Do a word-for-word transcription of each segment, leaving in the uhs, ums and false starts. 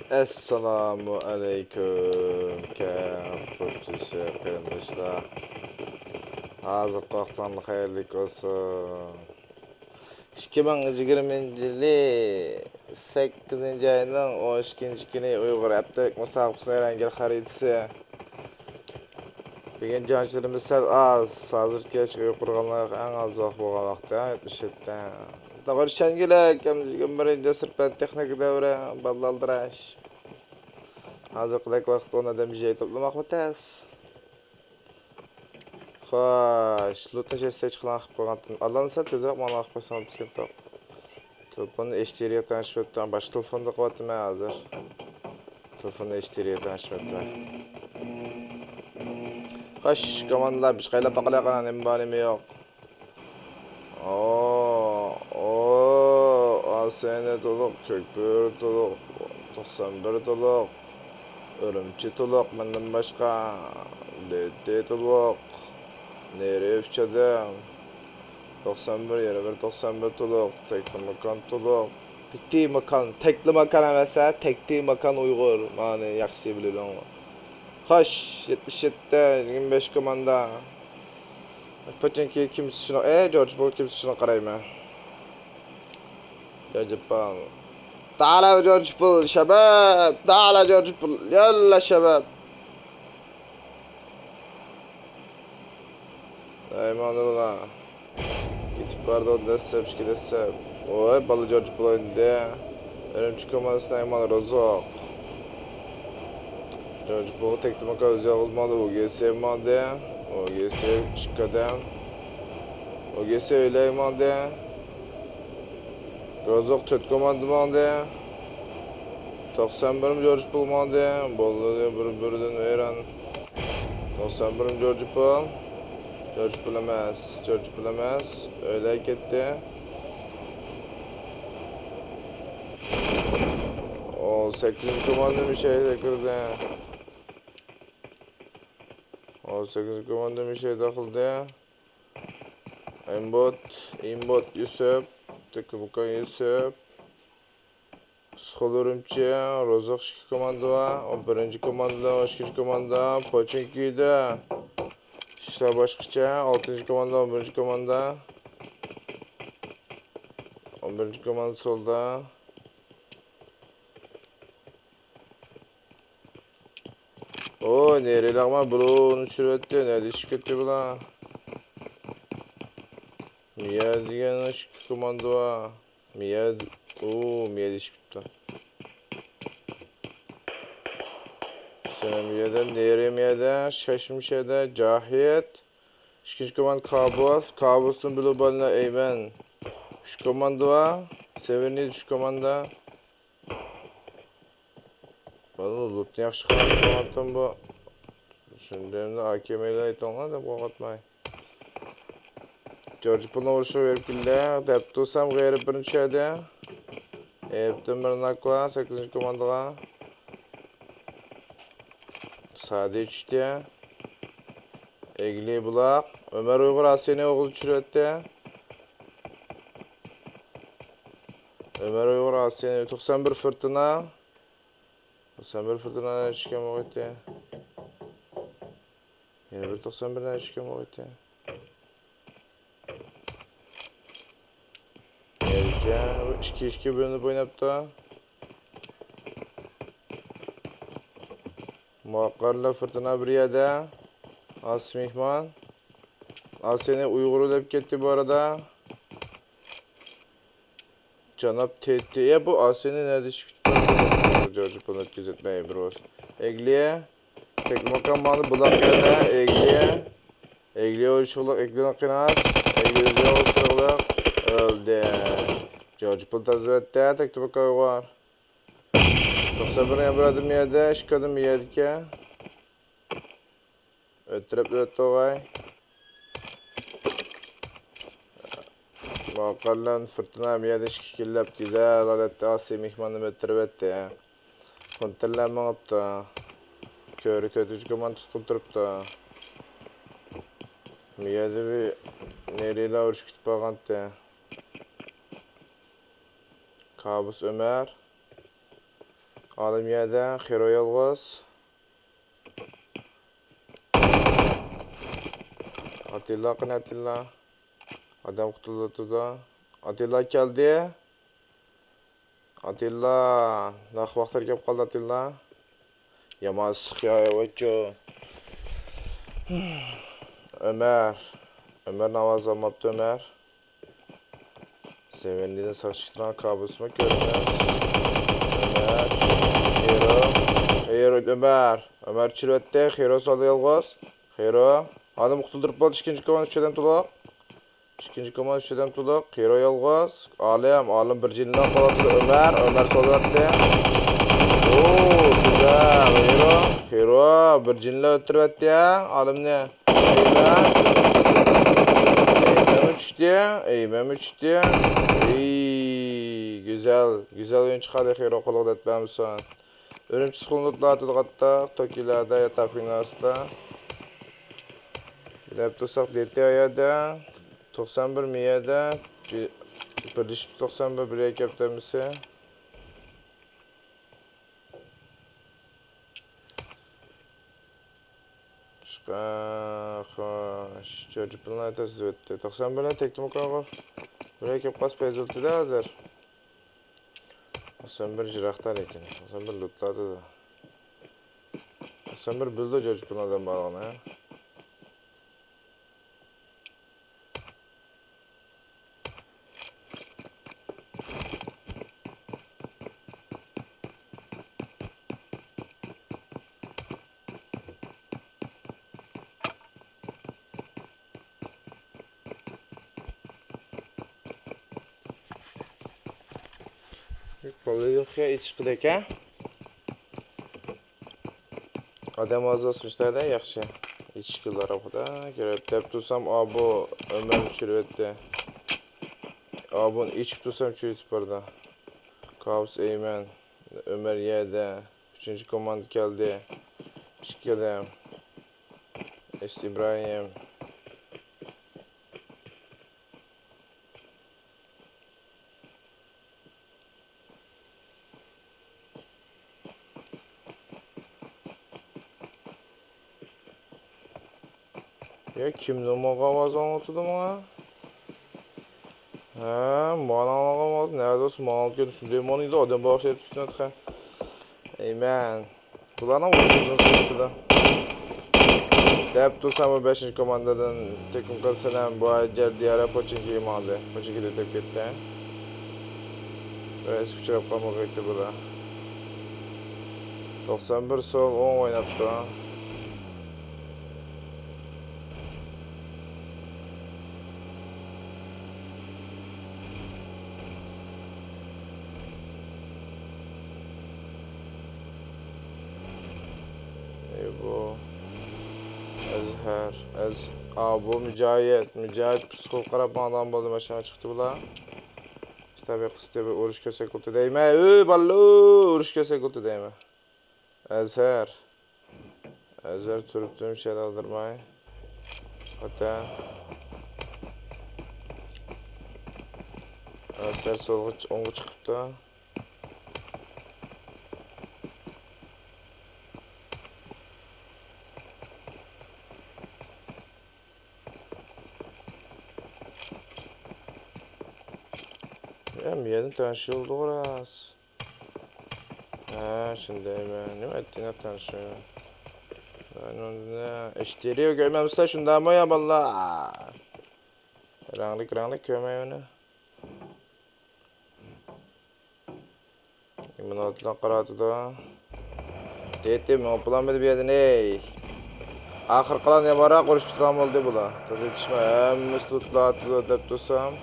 ئەسسالامۇ ئەلەيكۇم، كەڭ قۇتلۇق قېرىنداشلار. ھازىرقى ۋاقتىڭلار خەيرلىك بولسۇن. ئىككى مىڭ يىگىرمىنچى يىلى سەككىزىنچى ئاينىڭ ئون ئىككىنچى كۈنى ئۇيغۇر ھەپتىلىك مۇسابىقىسى ئېرانگەر خەرىتىسى. بۈگۈن جەڭچىلىرىمىز سەل ئاز. ھازىرغىچە ئۇيقۇرغانلار ئەڭ ئاز ۋاقىت بولغان ۋاقتى، يەتمىش يەتتە. توغرا چۈشەنگۈلۈك، يىگىرمە بىرىنچى ئەسىر پەن تېخنىكا دەۋرى، بالىلار ئالدىراش. ھازىرقىدەك ۋاقىتتا ئون ئادەم جاي توپلىماقمۇ تەس. خوش، لوتنى چەستە چىقىلاڭ قىلىپ قويغانتىم. ئاللانسا تېزرەك ماڭا قىلىپ قويساڭ بولىدىكەن. تېلېفوننى ئېچ تېرىيەتەڭ ئىشلەتتىڭ. باشقا تېلېفوندا قىلىۋاتىمەن ھازىر. تېلېفوننى ئېچ تېرىيەتەڭ ئىشلەتمەن. خوش، كوماندىلار، بىز قايلاپ باقالايقا، نېمە بار، نېمە يوق. ئو، ئو، ئاسىيانى تولۇق، كۆكبۆرە تولۇق، توقسان بىر تولۇق، ئۈرۈمچى تولۇق، مەندىن باشقا، دېتى تولۇق، نېرى ئۈچ ئادەم، توقسان بىر، يەنە بىر توقسان بىر تولۇق، تەكلىماكان تولۇق. تەكلىماكان، تەكلىماكان ئەمەس ھە، تەكلىماكان ئۇيغۇر. مانا ياخشى بىلىدىڭ. خوش، يەتمىش يەتتە، يىگىرمە بەش كوماندا. پوچېنكى كىم شۇنى، ئەي، جورج بول كىم شۇنى قارايمەن. جورج بول. تعال جورج بول، شباب، تعال جورج بول، ياللا شباب. ئەي، مانا بۇلار. كېتىپ بارىدۇ، دەسسەپ، ئىككى دەسسەپ. ۋاي، بالا جورج بول ئەمدى. ئۈرۈمچى كوماندىسىنىڭ ئەمالى روزۇق. جورج بول تەكلىماكان ئۆزى يالغۇز ماڭدى، ئۇ گې سې ماڭدى. ئۇ گې سې ئىككى ئادەم. ئۇ گې سې ئۆيلەرگە ماڭدى. روزۇق تۆت كوماندا ماڭدى. توقسان بىرىنچى جورج پول ماڭدى. بولدى، بىر-بىرىدىن ۋەيران. توقسان بىرىنچى جورج پول. جورج پول ئەمەس، جورج پول ئەمەس. ئۆيلەرگە كەتتى. ئون سەككىزىنچى كوماندا مىشەيگە كىردى. ئون سەككىزىنچى كوماندا مىشەي داخىلدە. ئېمبوت، ئېمبوت يۈسۈپ، تېكىمۇكان يۈسۈپ. سۇخۇل ئۈرۈمچى، روزۇق ئىككى كوماندا بار. ئون بىرىنچى كوماندا، ئون ئىككىنچى كوماندا، پوچىنكىدا. ئىشلار باشقىچە. ئالتىنچى كوماندا، ئون بىرىنچى كوماندا. ئون بىرىنچى كوماندا سولدا. ئوي، نېرىلەرما بۇلۇڭنى چۈشۈرۈۋەتتى، نەدە چۈشۈپ كەتتى بۇلار؟ مىيا دېگەن ئىككى كوماندا بار. مىيا، ئۇ، مىيا دېيىشىپ كېتىپتۇ. سەنەم يەدە، نېرى مىيەدە، شەشمىشەدە، جاھىت. ئىككىنچى كوماندا كابۇس. كابۇستىن بىلۇ بالىنى ئەيمەن. ئۈچ كوماندا بار. سېۋېرنىي ئۈچ كوماندا. بۇ لوتنى ياخشى قىلغان بولغانتىم بۇ. شۇندايمدا ئاكېمەيلا ئېيتىڭلار دەپ قورقۇتماي. جورج پۇلنى ئۇرۇشقا بېرىپ كېلدى. دەپ تۇرسام غېرىب بىرىنچى چۈشەردى. ئېرىپتىن بىر ناكۋا سەككىزىنچى كوماندىغا. سادى چۈشتى. ئېگلى بۇلاق. ئۆمەر ئۇيغۇر ئاسىينى ئوغۇل چۈشۈرۈۋەتتى. ئۆمەر ئۇيغۇر ئاسىينى توقسان بىر فىرتىنا. توقسان بىر فىرتىنا چۈشكەن بولغىيتى. يەنە بىر توقسان بىر چۈشكەن بولغىيتى. ئىككى ئىككى بۆلۈنۈپ ئويناپتۇ. مۇۋەققەرلەر فىرتىنا بىر يەردە. ئاسىي مېھمان. ئاسىينى ئۇيغۇر ئۆلۈپ كەتتى بۇ ئارىدا. جاناب تېتى. يا، بۇ ئاسىينى نەدە ئىشىپ كېتىپتۇ؟ جورج بۇنى كۆزەتمەي بىر ئوز. ئېگلىيە. تەكلىماكان ماڭدى بۇلاق يەردە. ئېگلىيە. ئېگلىيە ئويۇشۇقلۇق، ئېگلىيە قىناس. ئېگلىيە ئۆزى ئويۇشۇقلۇق. ئۆلدى. جورج پۇل تازىۋەتتى، تەكلىماكان ئۇيغۇر. توقسان بىر يەنە بىر ئادەم يەردە، ئىككى ئادەم يەردىكەن. ئۆتتۈرۈپ ئۆتتى غاي. مۇۋەققەرلەر فىرتىنا مىيەدە ئىككى كىللەپ گۈزەل ھالەتتە ئاسىي مېھماننى ئۆتتۈرۈۋەتتى. خۇنتەرلەر مېڭىپتۇ. كۆرە تۆتىنچى كوماندا تۇتقۇن تۇرۇپتۇ. مىيەدە بىر نېرىلا ئۇرۇش كۈتۈپ بارغانتى. كابۇس ئۆمەر. ئالىم يەردە، خېرو يالغۇز. ئاتىللا، قېنى ئاتىللا. ئادەم قۇتۇلۇۋاتىدۇ. ئاتىللا كەلدى. ئاتىللا، ناق ۋاقىتلار كەپ قالدى ئاتىللا. يامان ئىسسىق يا، ۋاچچو. ئۆمەر. ئۆمەرنىڭ ئاۋازى ئالماپتۇ ئۆمەر. سېۋەندىدىن ساقچى كېتىدىغان كابۇسمۇ كۆرۈنمەس. ئۆمەر. خېرو. خېرو، ئۆمەر. ئۆمەر چۈشۈرۈۋەتتى. خېرو سالدى يالغۇز. خېرو. ئادەم قۇتۇلدۇرۇپ بولدى. ئىككىنچى كوماندا ئۈچ ئادەم تولۇق. ئىككىنچى كوماندا ئۈچ ئادەم تولۇق. خېرو يالغۇز. ئالىم، ئالىم بىر جىننى قولاتىدۇ. ئۆمەر، ئۆمەر سالدى. ئوو، گۈزەل. خېرو. خېرو. بىر جىننى ئۆلتۈرۈۋەتتى يا. ئالىمنى. ئەيمەن. ئەيمەنمۇ چۈشتى. ئەيمەنمۇ چۈشتى. ئەي، گۈزەل. گۈزەل ئويۇن چىقاردى خېرو قولىغا دەرد بەرمىسۇن. ئۈرۈمچى سۇخۇملۇقلار تۇرغاتتا، توكىلاردا ياتاق بىناسىدا. دەپ تۇرساق دېتى ئايەدە. توقسان بىر مىيەدە. بىرلىشىپ توقسان بىر بىر يەكەپ دەمىسى. ئىشقا، خوش. جورج بىلەن تەسلىم ئەتتى. توقسان بىر تەكتىمۇ قالغۇ. بىر كېلىپ قاس پەيزۇلتىدە ھازىر. توقسان بىر جىراقتا لېكىن. توقسان بىر لوتلاردىدۇ. توقسان بىر بىلدى جورج بىلەن ئادەم بارلىقىنى. بالىلار يوق يا، ئېچىشقۇدەك ھە؟ ئادەم ئاز بولسا مۇشۇنداقتا ياخشى. ئېچىشقۇلار خۇدا كۆرۈپ دەپ تۇرسام، ئابۇ ئۆمەر چۈشۈرۈۋەتتى. ئابۇنى ئېچىپ تۇرسام چۈشۈرۈۋېتىپ بارىدۇ. كاۋۇس ئەيمەن، ئۆمەر يەردە. ئۈچىنچى كوماندا كەلدى. ئىككى ئادەم. ئىس ئىبراھىم. يا كىم نومۇرغا ئاۋاز ئاڭلىتىدۇ ماڭا؟ ھە، مانا ئاڭلىغان ۋاقىت نەدە بولسا ماڭا ئالىدىكەن، شۇنداي مانا ئىدى، ئادەم بار ئوخشايدۇ تۇتۇۋاتقان. ئەيمەن. بۇلارنىڭ ئوزۇقلۇقى. دەپ تۇرسام، بۇ بەشىنچى كوماندىدىن تېكىم قىلسىلەم، بۇ جەر دىيارە پوچىنكىگە ماڭدى. پوچىنكى دېتەپ كەتتى. بىرەرسى ئۇچراپ قالمىغايتتى بۇلار. توقسان بىر سول ئوڭ ئويناپتۇ. ئەي بۇ. ئەزھەر. ئەز-، ئا، بۇ مۇجاھىد. مۇجاھىد پسىخوغا قاراپ ماڭىدىغان بولدى، ماشىنىغا چىقتى بۇلار. كىتابى قىستى، بىر ئۇرۇش كۆرسەك بولدى دەيمەن. ئۆي بالىلار، ئۇرۇش كۆرسەك بولدى دەيمەن. ئەزھەر. ئەزھەر تۇرۇپتۇ، شەيدە ئالدىرماي. خوتەن. ئەزھەر سولغا چ-، ئوڭغا چىقىپتۇ. يا، مىيەدىن تەڭشى بولدى راست. ھە، شۇندايمەن. نېمە ئەتتىڭ ئاتاڭ شۇ؟ ئىشتىرىيو كۆرمەمسىلەر شۇنداقمۇ يا بالىلار؟ رەڭلىك، رەڭلىك كۆرمەي ئۇنى. ئىممۇناتىلار قاراتىدۇ. دېتى مېڭىپ بولالمىدى بۇ يەردىن، ئەي. ئاخىرقىلار نېمە ئۇرۇش پۈتتۈرگەن بولدى بۇلار. تازا يېتىشمە، ھەممىسى لوتلار ئاتىدۇ دەپ تۇرسام.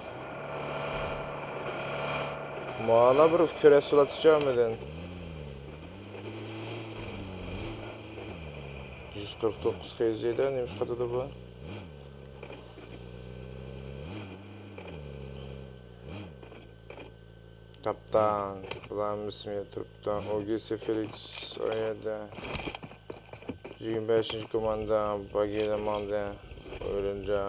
مانا بىر كۈرەش سۇلاتىچۇ ھەممىدىن. يۈز قىرىق توققۇز خېزىدە نېمە چىقىدۇ بۇ؟ كاپىتان، بۇلار ھەممىسى مېنى تۇرۇپتۇ. ئوگېسى فېلىكس ئۇ يەردە. يىگىرمە بەشىنچى كوماندا، باگىدا ماڭدى. ئويلىنجا.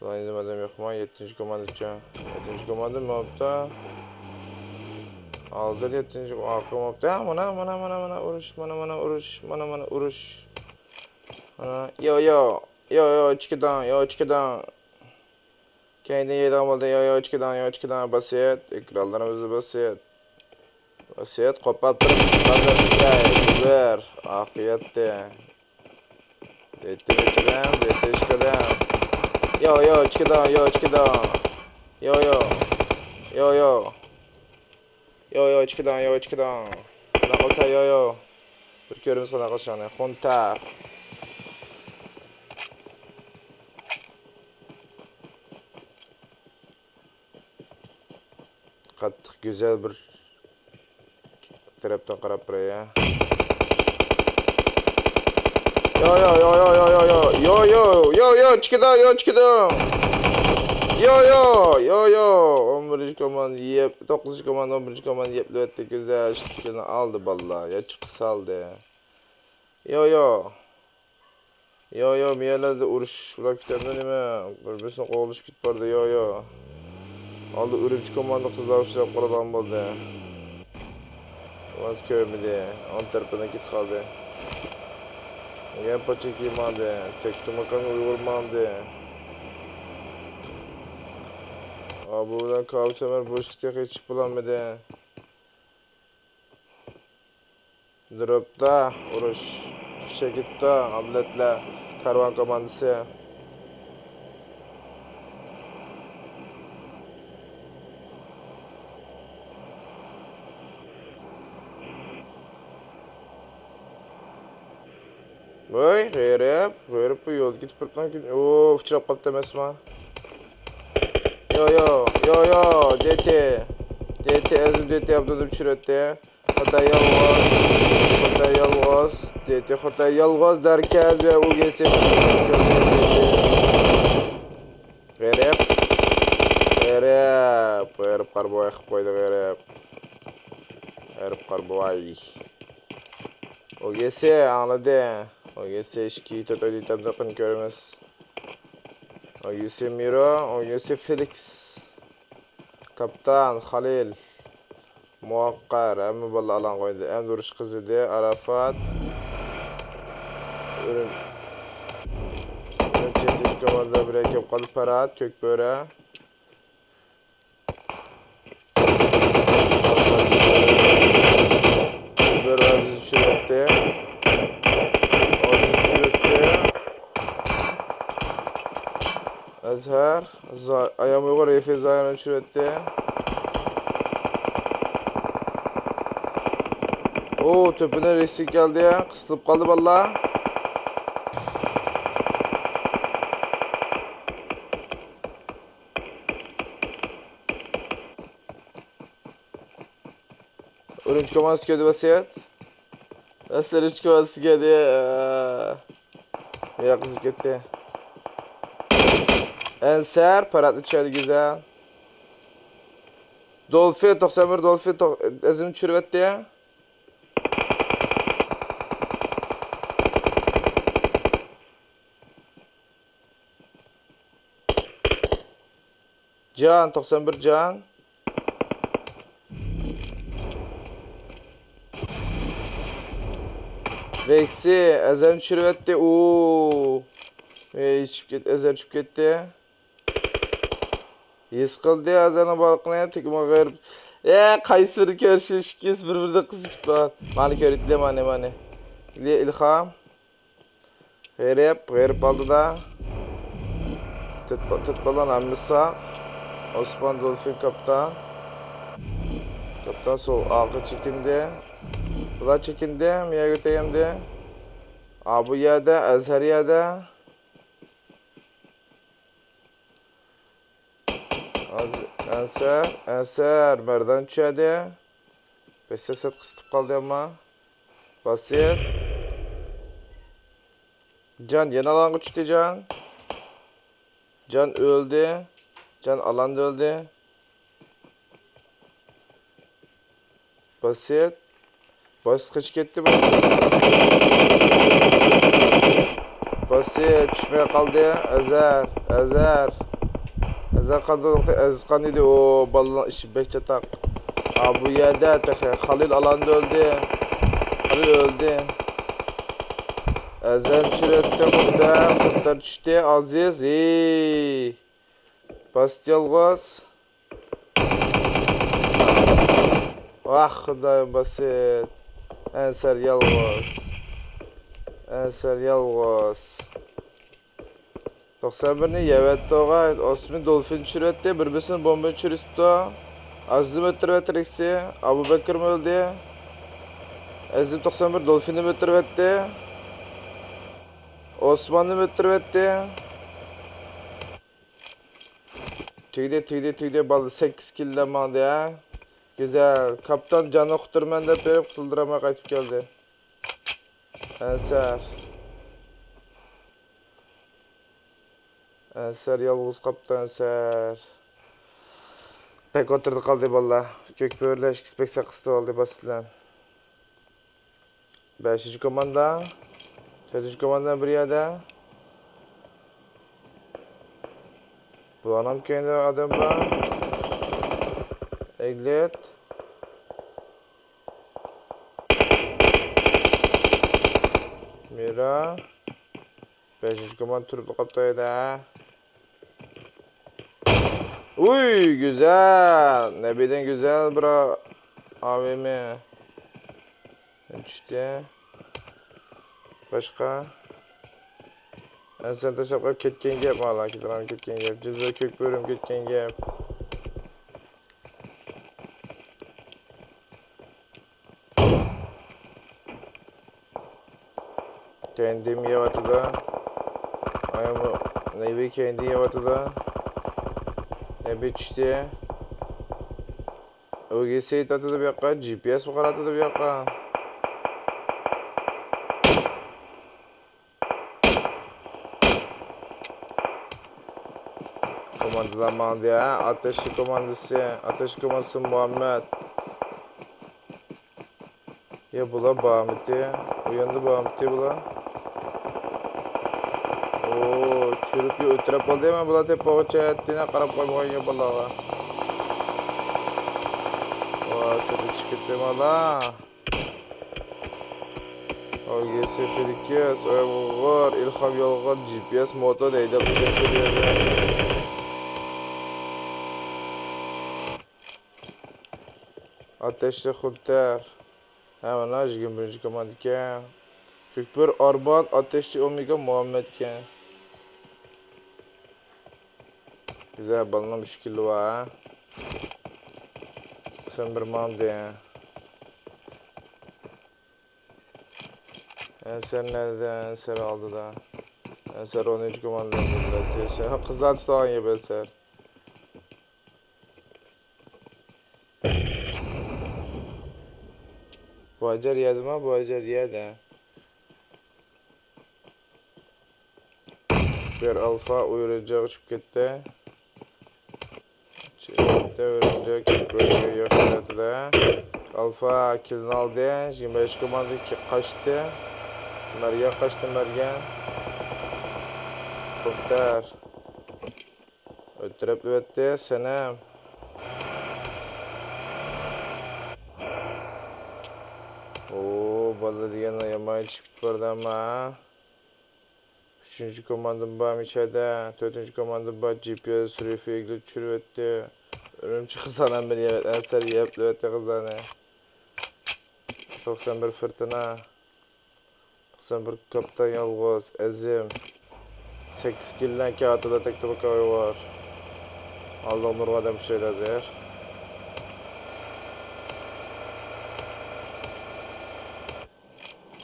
ئاينىم ئادەم يوقما؟ يەتتىنچى كوماندىچۇ؟ يەتتىنچى كوماندا ماپتا. ھازىر يەتتىنچى ئاخىر ماپتا. مانا، مانا، مانا، مانا ئۇرۇش، مانا، مانا ئۇرۇش، مانا، مانا ئۇرۇش. مانا، يو، يو، يو، يو، چىكىداڭ، يو، چىكىداڭ. كەينىدىن يەيدىغان بولدى. يو، يو، چىكىداڭ، يو، چىكىداڭ، باسىت. ئېكرانلىرىمىزدا باسىت. باسىت، قوپاپ تۇرۇپ، بىر، ئاقىيەتتى. دېتى بېتىدىن، دېتى ئىشقىدىن. يو، يو، چىكىداڭ، يو، چىكىداڭ. يو، يو. يو، يو. يو، يو، چىكىداڭ، يو، چىكىداڭ. قانداق قىلسا، يو، يو. بىر كۆرىمىز قانداق قىلىشىنى. خۇنتا. قاتتىق گۈزەل بىر تەرەپتىن قاراپ بېرەي، ھە. يو، يو، يو، يو، يو، يو، يو. يو، يو، يو، يو، يو، چىكىداڭ، يو، چىكىداڭ. يو، يو، يو، يو. ئون بىرىنچى كوماندا يەپ، توققۇزىنچى كوماندا، ئون بىرىنچى كوماندا يەپلەۋەتتى، گۈزەل. ئىككىنى ئالدى بالىلار. يا چىقىپ سالدى. يو، يو. يو، يو، مىيەلەردە ئۇرۇش بولۇپ كېتەمدۇ نېمە؟ بىر-بىرسىنى قوغلىشىپ كېتىپ بارىدۇ، يو، يو. ئالدى ئۈرۈمچى كوماندا قىزلار ئۇچراپ قالىدىغان بولدى. ئۇلار كۆرمىدى. ئالدى تەرىپىدىن كېتىپ قالدى. يەنە پاچا كىيىم ئالدى. تەكتىماكان ئۇيغۇر ماڭدى. ئابۇ بىلەن كاۋا سۆمۈر بۇ ئىشقا تېخى يېتىشىپ بولالمىدى. دروپتا ئۇرۇش چېكىتتا ئابلەتلەر كارۋان كوماندىسى. ۋاي، غېرىب، غېرىب بۇ يولدا كېتىپ بېرىپتىكەن. ئۇ ئۇچراپ قاپتۇ ئەمەسمۇ؟ يو، يو، يو، يو، دېتى. دېتى، ئەزىم دېتى ئابدۇدىن چۈشۈرۈۋەتتى. خۇداي يالغۇز، خۇداي يالغۇز، دېتى خۇداي يالغۇز دەركەن ۋە ئۇ گېسى. غېرىب، غېرىب، غېرىب قارا بوۋاي قىلىپ قويدى، غېرىب. غېرىب قارا بوۋاي. ئۇ گېسى ئاڭلىدى. ئۇ گېسى ئىككى، تۆت ئايدا يېتەمدۇ قېنى كۆرىمىز. ئۇ گېسى مىرو، ئۇ گېسى فېلىكس. كاپىتان خالىل، مۇۋەققەر، ھەممە بالىلار ئالان قويدى. ئەمدى ئۇرۇش قىزىدى. ئاراپات. ئۈرۈم-، ئۈرۈمچى كوماندا بىرەر كەپ قالدى. پەرھات، كۆك بۆرە. بىر ئازىز چۈشۈرۈپتى. ئازىز چۈشۈرۈپتى. ئەزھەر، زا-، ئايام ئۇيغۇر رېفى زايانى چۈشۈرۈۋەتتى. ئۇ، تۆپىنى رېسى كەلدى، قىستىلىپ قالدى بالىلار. ئۈرۈمچى كوماندىسى كەلدى، ۋەسىيەت. ئەسلى ئۈرۈمچى كوماندىسى كەلدى. ياق، قىزىپ كەتتى. ئەنسەر، پاراتنى چۈشۈردى، گۈزەل. دولفىن، توقسان بىر دولفىن، تو-، ئەزىمنى چۈشۈرۈۋەتتى. جان، توقسان بىر جان. رېكسى، ئەزەرنى چۈشۈرۈۋەتتى. ئۇ. ئېي، ئىچىپ كەت-، ئەزەر چۈشۈپ كەتتى. ھېس قىلدى ئەزەرنىڭ بارلىقىنى، تېگىمۇ غېرىب. ئە، قايسى بىرىنى كۆرۈشۈش، ئىككىسى بىر-بىرىدىن قىزىپ كېتىدۇ. مانا كۆرۈۋېتىلدى، مانا، مانا. ئىلھام. غېرىب، غېرىب ئالدىدا. تۆت با-، تۆت بالان ھەممىسى ساق. ئوسمان دولفىن كاپىتان. كاپىتان سول ئارقا چېكىندى. بۇلار چېكىندى، مىيەگە تەگەمدى. ئابۇ يەردە، ئەزھەر يەردە. ئەنسەر، ئەنسەر، مەردان چۈشەدى. بەش سەت قىستىپ قالدى ئەمما. باسىت. جان يەنە ئالانغا چۈشتى، جان. جان ئۆلدى. جان ئالاندا ئۆلدى. باسىت. باسىت قېچىپ كەتتى، باسىت. باسىت چۈشمەي قالدى. ئەزەر، ئەزەر. بىزلەر قانداق ئەزىز قان ئىدى، ئۇ بالىنىڭ ئىشى بەك چاتاق. ھا، بۇ يەردە تېخى خالىل ئالاندا ئۆلدى. خالىل ئۆلدى. ئەزەم چۈشۈرۈۋەتتى، قۇمدا قۇمدان چۈشتى. ئازىز، ھېي. باستى يالغۇز. ۋاھ، خۇدايىم باسىت. ئەنسەر يالغۇز. ئەنسەر يالغۇز. توقسان بىرنى يەۋەتتى ئوغا. ئوسمىن دولفىن چۈشۈرۈۋەتتى. بىر بىرسىنى بومبا چۈشۈرۈشۈپتۇ. ئازىزنى ئۆلتۈرۈۋەتتى ئىككىسى. ئابۇبەكرىمۇ ئۆلدى. ئەزىم توقسان بىر دولفىننى ئۆلتۈرۈۋەتتى. ئوسماننى ئۆلتۈرۈۋەتتى. تۈگىدى، تۈگىدى، تۈگىدى. بالىلار سەككىز كىللەپ ماڭدى، ھە؟ گۈزەل. كاپىتان جاننى قۇتۇرىمەن دەپ بېرىپ، قۇتۇلدۇرالماي قايتىپ كەلدى. ئەنسەر. ئەنسەر يالغۇز قاپتۇ، ئەنسەر. بەك ئوتتۇرىدا قالدى بالىلار. كۆك بۆرىلەر ئىككىسى بەك سەت قىستىۋالدى، باستى بىلەن. بەشىنچى كوماندا. تۆتىنچى كوماندا بىر يەردە. بۇلارنىڭ كەينىدە ئادەم بار. ئەگلەت. مىرا. بەشىنچى كوماندا تۇرۇپ قاپتۇ يەردە. ئۇي، گۈزەل! نەبىدىن گۈزەل بىر ئاۋېمى چۈشتى. باشقا؟ ئەنسەر تاشلاپ كەتكەن گەپ، مالا كېتىدىغان كەتكەن گەپ. جىزا كۆك بۆرۈم كەتكەن گەپ. كەينىدىن يەۋاتىدۇ. ئايمۇ نەبى كەينىدىن يەۋاتىدۇ. نەبى چۈشتى. ئۆگىسى ئېيتاتىدۇ بۇ ياققا، جى پى ئېس قاراتىدۇ بۇ ياققا. كوماندىلار ماڭدى، ھە؟ ئاتەشلىك كوماندىسى، ئاتەشلىك كوماندىسى مۇھەممەد. يا بۇلار بارمىتى؟ ئۇ يەردە بارمىتى بۇلار؟ ئوو، چۈشۈرۈپ ئۆتۈرۈپ بولدى، مەن بۇلار تېپىغۇچە ئەتتىنە قاراپ قويمىغان يا بۇلارغا. ۋا، سېتىپ چىقىپ كەتتى مانا. ئۆگىسى فىلكىس، ئۇيغۇر، ئىلھام يالغان، جى پى ئېس موتو دەيدۇ بۇ يەردە. ئاتەشلىك خۇنتەر. ھە، مانا يىگىرمە بىرىنچى كوماندىكەن. كۆكبۆرە ئارمان، ئاتەشلىك ئومېگا مۇھەممەدكەن. گۈزەل بالىنىڭ مۈشكۈلى بار، ھە؟ سەن بىر ماڭدى. ئەنسەر نەدە؟ ئەنسەر ئالدىدا. ئەنسەر ئونىنچى كوماندىدا. سەن قىزلار تۇتۇۋالغان گەپ ئەنسەر. باجار يەدىما؟ باجار يەدە. بىر ئالفا ئويۇنجاق چۈشۈپ كەتتى. چۈشۈپ كەتتى، ئويۇنجاق كېلىپ ياخشى. ئالفا كىلنى ئالدى. يىگىرمە بەش كوماندا قاچتى. مەرگەن قاچتى، مەرگەن. خوتەر. ئۆتتۈرۈپ ئۆتتى سېنى. ئو، بالا دېگەن يامان چىقىپ باردا ئەمما. ئۈچىنچى كوماندىم بار مىشەدە. تۆتىنچى كوماندىم بار، جى پى ئېس سۈرۈفى ئېگىلىپ چۈشۈرۈۋەتتى. ئۈرۈمچى قىزلار ھەممىنى يەۋەت، ئەنسەر يەپلىۋەتتى قىزلارنى. توقسان بىر فىرتىنا. توقسان بىر كاپىتان يالغۇز، ئەزىم. سەككىز كىللەر كەۋاتىدۇ تەكتىمۇ كاۋايۋار. ئالدىغا نۇرغۇن ئادەم ئۇچرايدۇ ھازىر.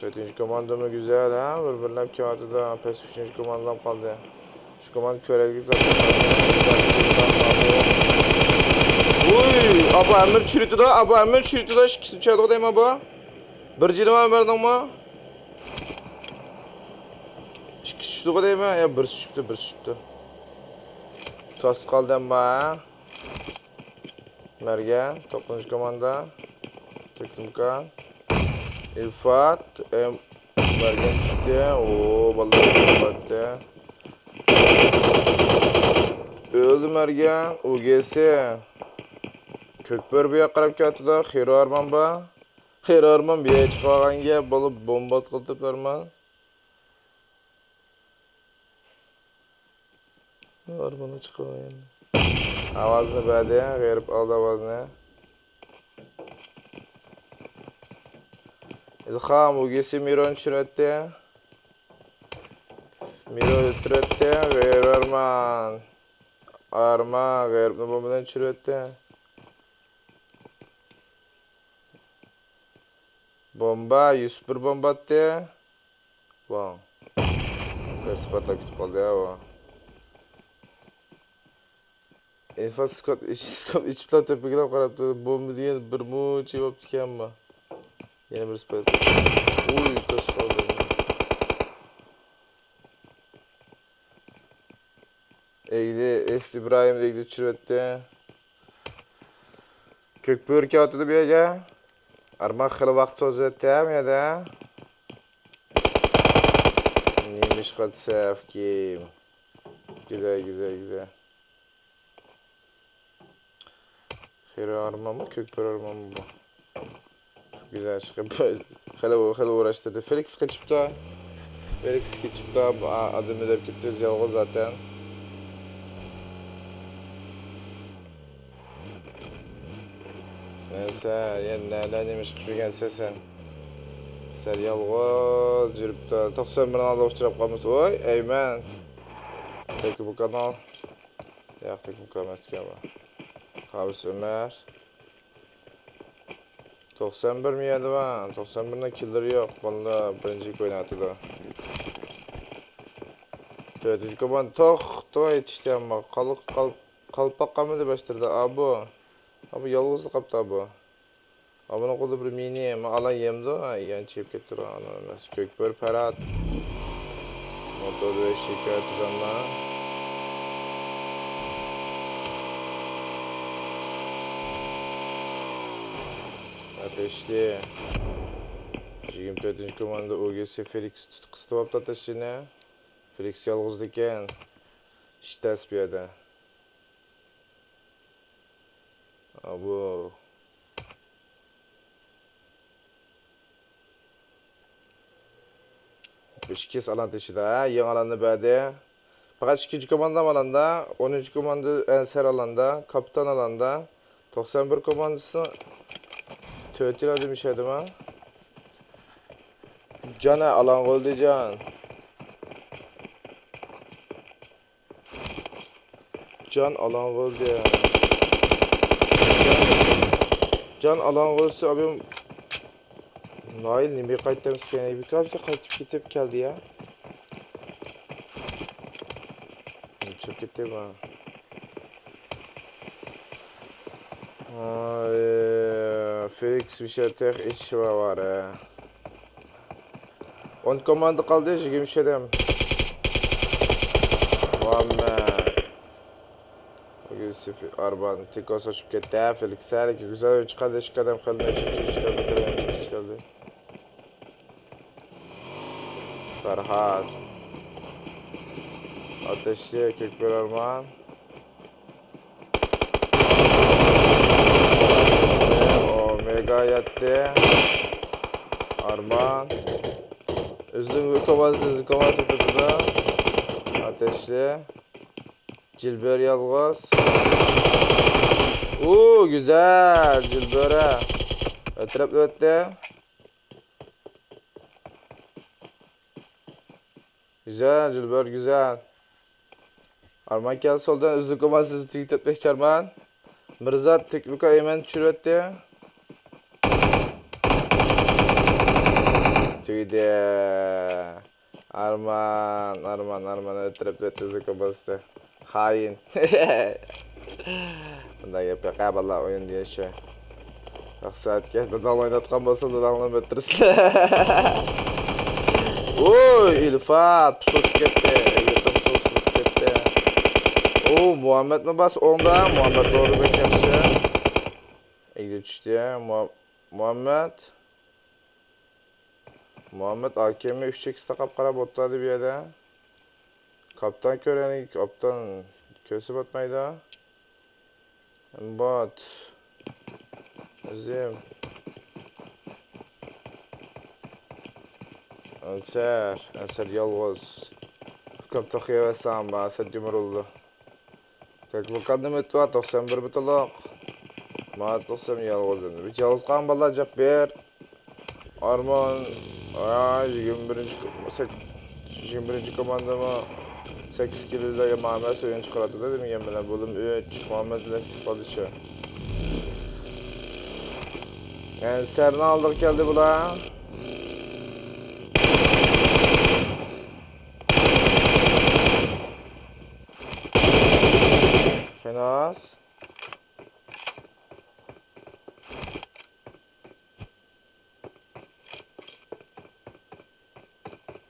تۆتىنچى كوماندىمۇ گۈزەل، ھە؟ بىر-بىرلەپ كېلىۋاتىدۇ. پەس ئۈچىنچى كوماندىلار قالدى. شۇ كوماندا كۆرەلىگۈ زادى. ۋۇي! ئابا ئەمىر چۈشۈرۈۋېتىدۇ، ئابا ئەمىر چۈشۈرۈۋېتىدۇ. ئىككىسىنى چۈشۈرىدىغۇ دەيمەن بۇ. بىر جېنى بار ئەمىرنىڭمۇ. ئىككىسى چۈشتىغۇ دەيمەن. يا، بىرسى چۈشۈپتۇ، بىرسى چۈشۈپتۇ. تاس قالدى ئەمما. مەرگەن، توققۇزىنچى كوماندا. تۆكۈمكان. ئىلفات. ئەم، مەرگەن چۈشتى. ئو، بالىلار ئىلفاتتى. ئۆلدۈم ئەرگە، ئۇ گېسى. كۆكبۆرە بۇ ياققا قاراپ كېتىدۇ، خېرى ئارمان بار. خېرى ئارمان بۇ يەرگە چىقىۋالغان گەپ بولۇپ، بومبا ئاتقىلى تۇرۇپتۇ ئارمان. ئارمانغا چىقىۋالغان. ئاۋازنى بەردى، غېرىب ئالدى ئاۋازنى. ئىلھام، ئۇ گېسى مىرونى چۈشۈرۈۋەتتى. مىرو ئۆلتۈرۈۋەتتى. غېرىب ئارمان. ئارمان غېرىبنى بومبا بىلەن چۈشۈرۈۋەتتى. بومبا، يۈسۈپ بىر بومبا ئاتتى. ۋاڭ. بىر پارتلاپ كېتىپ قالدى يا ئۇ. ئىنفا سكوت، سكوت ئىچىپلا تۆپىگىلا قاراپتۇ. بومبا دېگەن بىر مۇنچە بوپتىكەنمۇ. يەنە بىرسى پەيدا. ئۇي، توسۇپ قالدى. ئەگدى، ئېست ئىبراھىم ئەگدى چۈشۈرۈۋەتتى. كۆكبۆرە كېلىۋاتىدۇ بۇ يەرگە. ئارمان خېلى ۋاقىت سوزۇۋەتتى ھە بۇ يەردە. نېمىشقا دېسەم كىم؟ گۈزەل، گۈزەل، گۈزەل. خېرى ئارمانمۇ، كۆكبۆرە ئارمانمۇ بۇ؟ گۈزەل چىقىپ، خېلى، خېلى ئۇغراشتۇردى. فېلىكس قېچىپتۇ. فېلىكس قېچىپتۇ. ئا-، ئادىمى دەپ كەتتى، ئۆزى يالغۇز زاتەن. ئە، سەن يەنە نەلەرنى نېمە ئىش قىلىپ يۈرگەنسەن سەن؟ سەن يالغۇز يۈرۈپتۇ. توقسان بىرنىڭ ئالدىغا ئۇچراپ قالمىسا، ۋاي، ئەيمەن. تېكى بۇ كانال. ياق، تېكى بۇ كانال ئەمەسكەن بۇ. قابىس ئۆمەر. توقسان بىر مىيەدىما؟ توقسان بىرنىڭ كىللىرى يوق. بالىلار بىرىنچى ئويناۋاتىدۇ. تۆتىنچى كوماندا توختىماي يېتىشتى ئەمما. قال-، قال-، قالپاق قالمىدى باشلىرىدا. ئابۇ. ئابۇ يالغۇزلا قاپتۇ ئابۇ. ئابۇنىڭ قولىدا بىر مىنى. ما ئالان يەمدۇ؟ ھە، يەنچە يەپ كەتتى ئەمما ئەمەس. كۆكبۆرە پەرھات. موتور ۋە شىكايەت ئۇزانما. ئاتەشلى. يىگىرمە تۆتىنچى كوماندا ئۇ گېسى فېلىكس تۇت-، قىستىۋاپتۇ ئاتەشلىنى. فېلىكس يالغۇزدىكەن. ئىش تەس بۇ يەردە. ئابۇ. ئىككىسى ئالان تېشىدا، ھە، يېڭى ئالاننى بەردى. پەقەت ئىككىنچى كوماندا ئالاندا، ئونىنچى كوماندا ئەنسەر ئالاندا، كاپىتان ئالاندا، توقسان بىر كوماندىسىنىڭ تۆتىلا دېمىشەدىما؟ جان، ھە، ئالان بولدى، جان. جان ئالان بولدى. جان ئالان بولسا، ئابىم. نايىل نېمىگە قايتىمىز كەينىگە؟ بىكارچە قايتىپ كېتىپ كەلدى يا. چىقىپ كېتىپ. ئاي، فېلىكس بىر شەرتەك ئىش بار. ئون كوماندا قالدى، يىگىرمە ئۈچ ئادەم. مۇھەممەد. يۈسۈپ ئارمان تىكوس ئۇچۇپ كەتتى. ھە، فېلىكس ھەلىكى گۈزەل ئويۇن چىقاردى. ئىككى ئادەم قالدى. ئىككى، ئىككى، ئىككى، ئىككى، ئىككى، ئىككى، ئىككى. پەرھات. ئاتەشلى كۆكبۆرە ئارمان. ئومېگا يەتتە. ئارمان. ئۈزۈم كوماندىسى، ئۈزۈم كوماندىسى تۇتىدۇ. ئاتەشلى. جىلبۆرە يالغۇز. ئۇ، گۈزەل، جىلبۆرە. ئەتراپنى ئۆتتى. گۈزەل، جىلبۆرە، گۈزەل. ئارمان كەل سولدىن، ئۈزۈم كوماندىسى تۈگىتىپ ئۆتمەكچى ئارمان. مىرزات تېكنىكا ئەيمەن چۈشۈرۈۋەتتى. تۈگىدى. ئارمان، ئارمان، ئارمان ئۆتتۈرۈپ ئۆتتى زۇكا باستى. خائىن. بۇنداق گەپ يوق ھە بالىلار، ئويۇن دېگەن شۇ. مەقسەتكە داداڭ ئويناتقان بولسا داداڭلار ئۆتتۈرسىلەر. ۋوي، ئىلفات پۇتۇپ كەتتى. ئىلفات پۇتۇپ كەتتى. ئۇ، مۇھەممەدمۇ باس ئوڭدا، مۇھەممەد توغرا بەك ياخشى. ئەگدە چۈشتى. مۇ-، مۇھەممەد. مۇھەممەد ئاكېمنى ئۈچ ئېكس تاقاپ قاراپ ئولتۇردى بۇ يەردە. كاپتان كۆرەيلى، كاپتان. كۆرسە باتمايدۇ. بات. ئۆزۈم. ئەنسەر. ئەنسەر يالغۇز. ئۇكام توخۇيۇۋەتسەڭ، ئەنسەر يۇمۇرۇلدى. تەكلىماكاننىڭ مېتى بار، توقسان بىر بۇتىلىق. ماڭا توقسان يالغۇز ئەمدى. بىز يالغۇز قالغان بالىلار جىق بىر. ئارمان، ئا، يىگىرمە بىرىنچى، سەك-، يىگىرمە بىرىنچى كوماندىمۇ سەككىز كىلودا ماما سۆيۈن چىقىراتىدۇ دېمىگەن بىلەن، بولۇم ئۈچ، مۇھەممەد بىلەن چىقىپ قالدىچۇ. ئەنسەرنىڭ ئالدىغا كەلدى بۇلار. شېناز.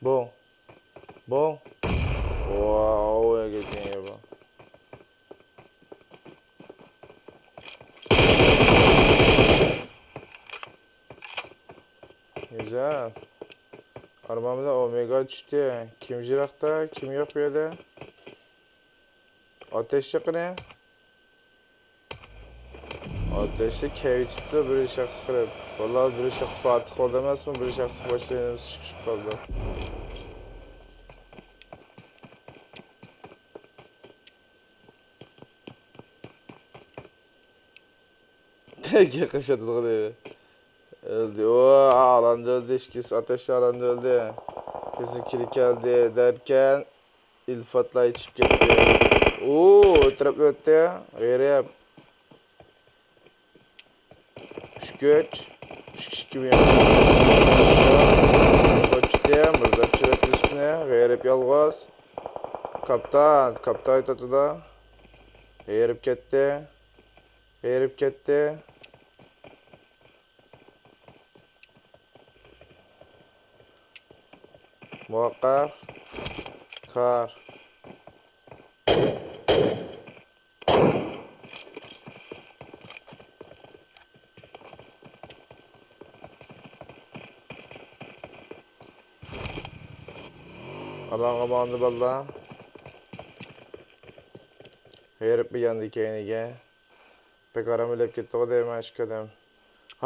بوڭ. بوڭ. ۋاۋ، يەرگە كەتكەن يەر بۇ. گۈزەل. ئارمان بىلەن ئومېگا چۈشتى. كىم يىراقتا، كىم يوق بۇ يەردە؟ ئاتەش چېقىنى. ئاتەشتە كەيۋىتىپتۇ بىر شەخس قىلىپ. ۋاللا بىر شەخس پاتىھ بولدى ئەمەسمۇ، بىر شەخس باشلىنىمىز چىقىشىپ قالدى. تەگە قىشاتىدىغىنى. ئۆلدى. ئۇ، ئالاندا ئۆلدى. ئىككىسى ئاتەشتە ئالاندا ئۆلدى. كېسىل كىرىپ كەلدى دەركەن. ئىلپاتلار يېتىشىپ كەتتى. ئۇ، ئۆتۈرۈپ ئۆتتى. غېرىب. ئۈچ كۈچ. ئۈچ كۈچ كىم يەتتى؟ قوچتى. مىرزا چۈشۈرۈپ ئۈستىنى. غېرىب يالغۇز. كاپتان. كاپتان ئېيتىۋاتىدۇ. غېرىب كەتتى. غېرىب كەتتى. مۇۋەققەپ. كار. ئالانغا ماڭدى باللا. غېرىب بىر ياندى كەينىگە. بەك ئاران ئۆلۈپ كەتتىغۇ دەيمەن ئىككى ئادەم.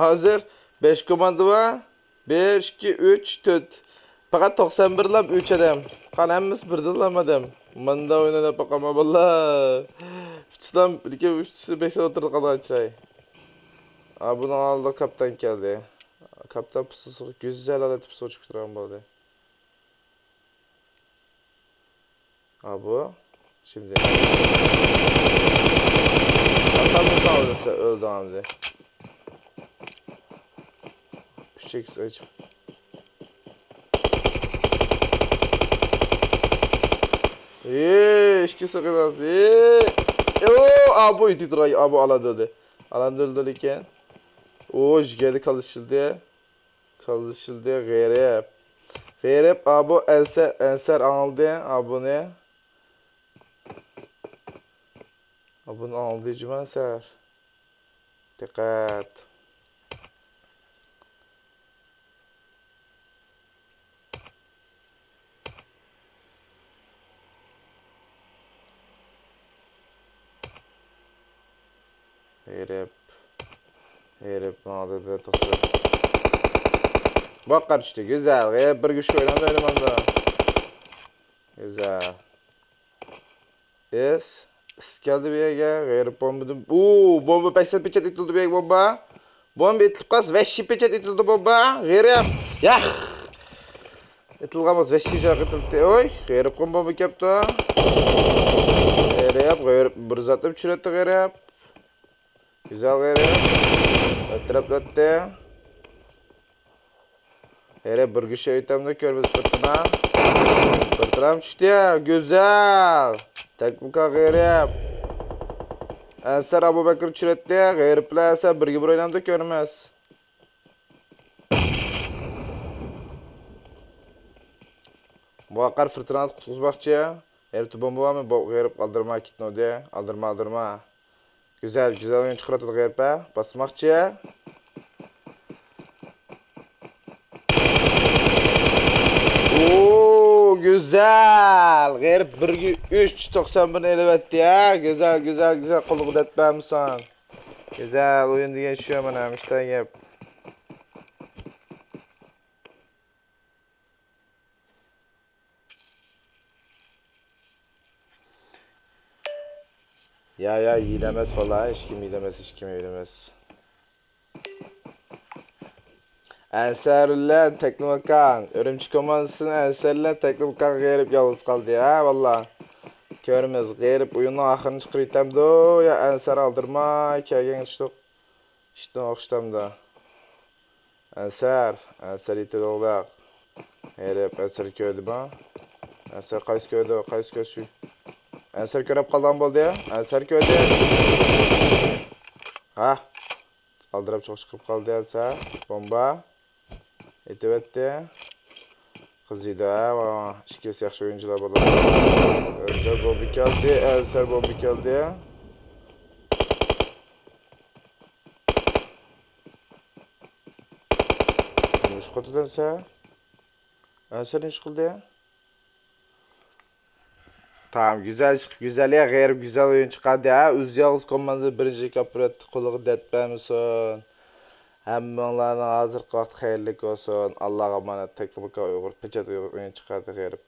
ھازىر بەش كوماندا بار. بىر، ئىككى، ئۈچ، تۆت. پەقەت توقسان بىرلا ئۈچ ئادەم. قان ھەممىسى بىردىنلا ئادەم. ماندا ئويناپ باقاما باللا. ئۈچلام، لېكىن ئۈچىسى بەك سەل ئوتتۇرىدا قالغان چىراي. ئا، بۇنىڭ ئالدىدا كاپتان كەلدى. كاپتان پۇسۇسىغا گۈزەل ھالەتتە پۇسۇغا چىقىپ تۇرغان بولدى. ھا، بۇ. شىمدى. ئاتامنى ساغلىسا ئۆلدى ئەمدى. ئۈچ ئىكس ئېچىپ. ئېي، ئىككىسى قىلاس. ئېي. ئو، ئا، بۇ ئىتى تۇراي. ئا، بۇ ئالاندا ئۆلدى. ئالاندا ئۆلدى لېكىن. ئۇ، جىگەردە كاللىشىلدى. كاللىشىلدى غېرىب. غېرىب، ئابۇ ئەنسەر، ئەنسەر ئاڭلىدى ئابۇنى. ئابۇنى ئاڭلىدى جۇما ئەنسەر. دىققەت. غېرىب. غېرىب ماڭدى توختاپ. باققا چۈشتى. گۈزەل. غېرىب بىر كۈچكە ئوينامدۇ ئەمدى ماندا. گۈزەل. ئىس. ئىس كەلدى بۇ يەرگە. غېرىب بومبىدىن. ئۇ، بومبا بەك سەت پېچەت ئېتىلدى بۇ يەرگە بومبا. بومبا ئېتىلىپ قالسا، ۋەھشىي پېچەت ئېتىلدى بومبا. غېرىب. ياق. ئېتىلغان بولسا ۋەھشىي جايغا ئېتىلدى. ئوي، غېرىبقىمۇ بومبا كەپتۇ. غېرىب، غېرىب. بىر زاتنى چۈشۈرەتتى غېرىب. گۈزەل غېرىب. ئەتراپ ئۆتتى. غېرىب بىر كىشى ئېيتامدۇ، كۆرمىدى بىر تىنام. بىر تىنام چۈشتى. گۈزەل. تەكلىكا غېرىب. ئەنسەر ئابۇبەكىر چۈشۈرەتتى. غېرىب بىلەن ئەنسەر بىرگە بىر ئوينامدۇ، كۆرمەس. مۇۋەققەر فىرتىنانى قۇتقۇزماقچى. غېرىبتە بومبا بارمۇ؟ بو-، غېرىب ئالدىرىما كېتىنىۋىدى. ئالدىرما، ئالدىرما. گۈزەل، گۈزەل ئويۇن چىقىرىۋاتىدۇ غېرىب، ھە؟ باسماقچى. ئوو، گۈزەل. گۈزەل! غېرىب بىرگە ئۈچ توقسان بىرنى ئېلىۋەتتى ھە. گۈزەل، گۈزەل، گۈزەل. قولىغا دەرد بەرمىسۇن. گۈزەل ئويۇن دېگەن شۇ مانا، مۇشۇنداق گەپ. يا، يا، ھىيلە ئەمەس بالا، ھېچكىم ھىيلە ئەمەس، ھېچكىم ھىيلە ئەمەس. ئەنسەرۇللا تەكلىماكان، ئۈرۈمچى كوماندىسىدىن ئەنسەرۇللا تەكلىماكان غېرىب يالغۇز قالدى ھە، ۋاللا. كۆرىمىز، غېرىپ ئويۇننىڭ ئاخىرىنى چىقىرىۋېتەمدۇ يا ئەنسەر ئالدىرىماي كەلگەن ئىشلىق ئىشتىن ئوخشىتامدۇ. ئەنسەر، ئەنسەر يېتىدۇ ئوغلاق. غېرىپ، ئەنسەر كۆردىمۇ؟ ئەنسەر قايسى كۆردى، قايسى كۆرسە شۇ. ئەنسەر كۆرۈپ قالغان بولدى. ئەنسەر كۆردى. ھا. ئالدىراپ چوق چىقىپ قالدى ئەنسەر. بومبا. ئېتىۋەتتى. قىزىيدۇ ھە، ۋا، ئىككىسى ياخشى ئويۇنچىلار بولىدۇ. ئەنسەر بومبا كەلدى، ئەنسەر بومبا كەلدى. نېمە ئىش قىلدى ئەنسەر؟ ئەنسەر نېمە ئىش قىلدى؟ تامام، گۈزەل ئىش، گۈزەل يا، غېرىب گۈزەل ئويۇن چىقاردى ھە. ئۆزى يالغۇز كوماندا بىرىنچى كاپىرەتتە قولىغا دەرد بەرمىسۇن. ھەممىڭلارنىڭ ھازىرقى ۋاقتى خەيرلىك بولسۇن. ئاللاغا ئامانەت. تەكلىماكان ئۇيغۇر پېچەت ئويۇن چىقاردى غېرىب.